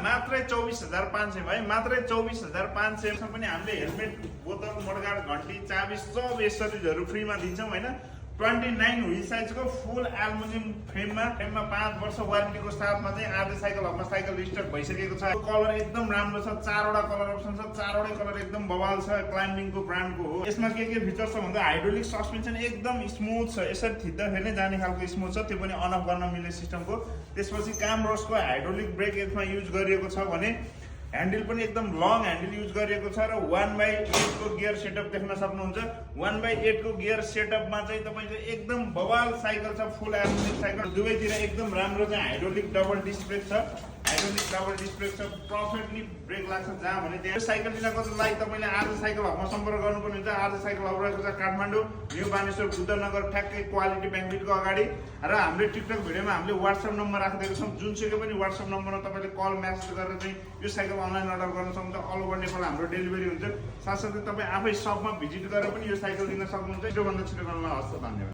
मात्रै 24,500 भाइ, मात्रै 24,500 मा पनि हामीले हेलमेट, बोतल, मडगाड, घन्टी, चाबी सब एसेसरिजहरु फ्रीमा दिन्छौं हैन। 29 व्हील साइजको फुल एल्युमिनियम फ्रेममा 5 वर्ष वारेन्टीको साथमा चाहिँ आधे साइकल हकमा साइकल रिस्टक भइसकेको छ। कलर एकदम राम्रो छ, 4 वटा कलर अप्सन छ, 4 वटै कलर एकदम बवाल छ, क्लाइम्बिङको ब्रान्डको हो। यसमा के फिचर छ भन्दा हाइड्रोलिक सस्पेन्सन एकदम स्मुथ छ, यसरी थिच्दाखेरि नै जाने खालको स्मुथ छ, त्यो पनि अन अफ गर्न मिल्ने सिस्टमको। त्यसपछि कामरसको हाइड्रोलिक ब्रेक यसमा युज गरिएको छ भने ह्यान्डल पनि एकदम लङ ह्यान्डल युज गरिएको छ र 1/8 को गियर सेटअप देख्न सक्नुहुन्छ। 1/8 को गियर सेटअपमा चाहिँ तपाईले एकदम बवाल साइकल छ, फुल एल्युमिनियम साइकल। दुवैतिर एकदम राम्रो चाहिँ हाइड्रोलिक डबल डिस्क ब्रेक छ, हाइड्रोलिक डबल डिस्क ब्रेक छ, पर्फेक्टली ब्रेक लाग्छ जहाँ भने त्यहाँ। साइकल लिनको लागि तपाईले आज साइकल हबमा सम्पर्क गर्नुपर्ने हुन्छ। आज साइकल हब रहेको छ काठमाडौँ न्यू बानेश्वर बुद्धनगर ठ्याक्कै क्वालिटी ब्याङ्कको अगाडि। र हाम्रो टिकटक भिडियोमा हामीले WhatsApp नम्बर राखिदिएको छौं, जुनसुकै पनि WhatsApp नम्बरमा तपाईले कल मेसेज गरेर चाहिँ यो साइकल अनलाइन अर्डर गर्न सक्नुहुन्छ। अल ओभर नेपाल हाम्रो डेलिभरी हुन्छ। साथसाथै तपाई आफै शपमा भिजिट गरेर पनि यो साइकल लिन सक्नुहुन्छ। यो भन्दा छिटो गर्नलाई हस्त धन्यवाद।